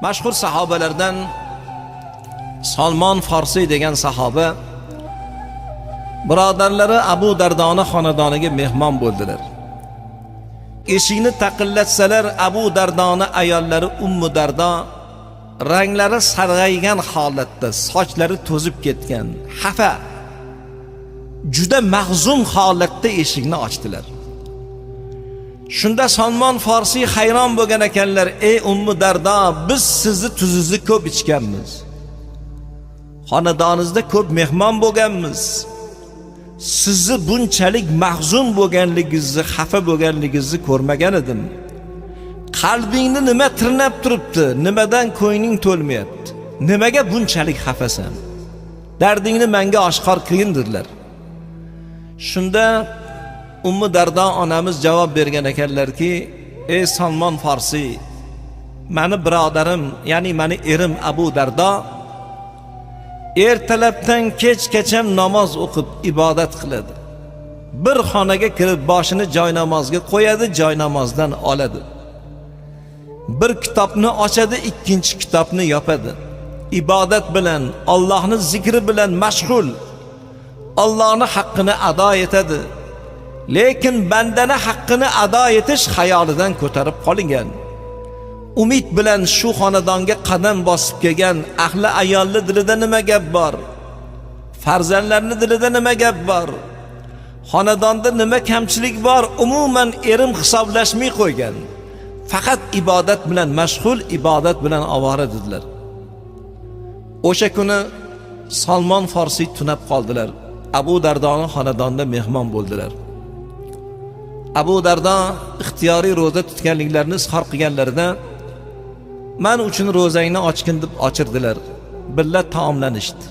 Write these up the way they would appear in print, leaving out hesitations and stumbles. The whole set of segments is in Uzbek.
Mashhur sahobalardan Salmon Farsiy degan sahoba birodarlari Abu Dardoni xonadoniga mehmon bo'ldilar. Eshikni taqillatsalar, Abu Dardoni ayollari Ummu Dardo ranglari sarg'aygan holatda, sochlari to'zib ketgan, xafa, juda mahzun holatda eshikni ochdilar. Shunda Salmon Farsiy hayron bo'lgan ekanlar: "Ey Ummu Dardo, biz sizni tuzingizni ko'p ichganmiz. Xonadoningizda ko'p mehmon bo'lganmiz. Sizni bunchalik mahzun bo'lganligingizni, xafa bo'lganligingizni ko'rmagan edim. Qalbingni nima tirnab turibdi? Nimadan ko'ngling to'lmayapti? Nimaga bunchalik xafasan? Dardingni menga oshkor qilgin" dedilar. Shunda Ummu Dardo onamiz javob bergan ekanlarki: "Ey Salmon Farsiy, mani birodarim, ya'ni mani erim Abu Dardo ertalabdan kechgacha namoz o'qib ibodat qiladi. Bir xonaga kirib boshini joy namozga qo'yadi, joy namozdan oladi. Bir kitobni ochadi, ikkinchi kitobni yopadi. Ibodat bilan, Allohning zikri bilan mashg'ul. Allohning haqqini ado etadi. Lekin bandani haqqini ado etish xayolidan ko'tarib qolingan. Umid bilan shu xonadonga qadam bosib kelgan ahli ayolli dilida nima gap bor? Farzandlarni dilida nima gap bor? Xonadonda nima kamchilik bor? Umuman erim hisoblashmay qo'ygan. Faqat ibodat bilan mashg'ul, ibodat bilan ovora" dedilar. O'sha kuni Salmon Farsiy tunab qoldilar. Abu Dardoni xonadonida mehmon bo'ldilar. Abu Dardo ixtiyoriy ro'za tutganliklarini izhor qilganlarida, "Man uchun ro'zangni ochgin" deb ochirdilar. Birga taomlanishdi.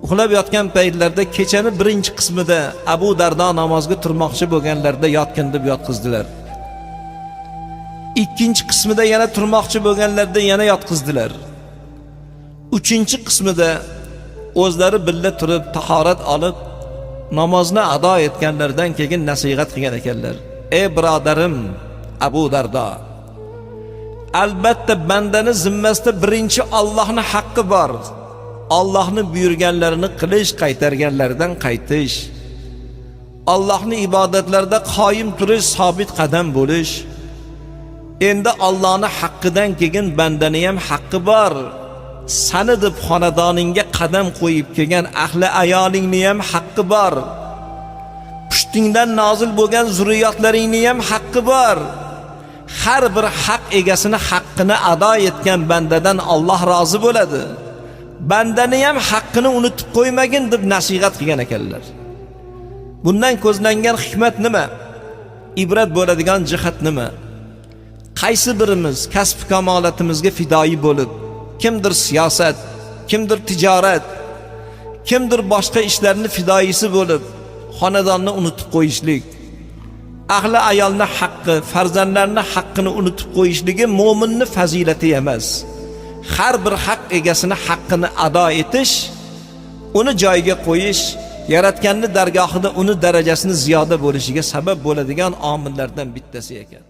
Uxlab yotgan paytlarida kechani birinchi qismida Abu Dardo namozga turmoqchi bo'lganlarida yotgin deb yotqizdilar. Ikkinchi qismida yana turmoqchi bo'lganlarida yana yotqizdilar. Uchinchi qismida o'zlari birga turib tahorat olib namozni ado etganlaridan keyin nasihat qilgan ekanlar: "Ey birodarim Abu Dardo, albatta bandani zimmasida birinchi Allohning haqqi bor. Allohni buyurganlarini qilish, qaytarganlaridan qaytish. Allohning ibodatlarida qoyim turish, sobit qadam bo'lish. Endi Allohning haqqidan keyin bandani ham haqqi bor. Sani deb xonadoningga qadam qo'yib kelgan ahli ayolingni ham haqqi bor. Pushtingdan nozil bo'lgan zurriyotlaringni ham haqqi bor. Har bir haq egasini haqqini ado etgan bandadan Alloh rozi bo'ladi. Bandani ham haqqini unutib qo'ymagin" deb nasihat qilgan ekanlar. Bundan ko'zlangan hikmat nima? Ibrat bo'ladigan jihat nima? Qaysi birimiz kasb kamolatimizga fidoyi bo'lib, kimdir siyosat, kimdir tijorat, kimdir boshqa ishlarni fidoyisi bo'lib, xonadonni unutib qo'yishlik, ahli ayolni haqqi, farzandlarni haqqini unutib qo'yishligi mo'minni fazilati emas. Har bir haq egasini haqqini ado etish, uni joyiga qo'yish, yaratganni dargohida uni darajasini ziyoda bo'lishiga sabab bo'ladigan omillardan bittasi ekan.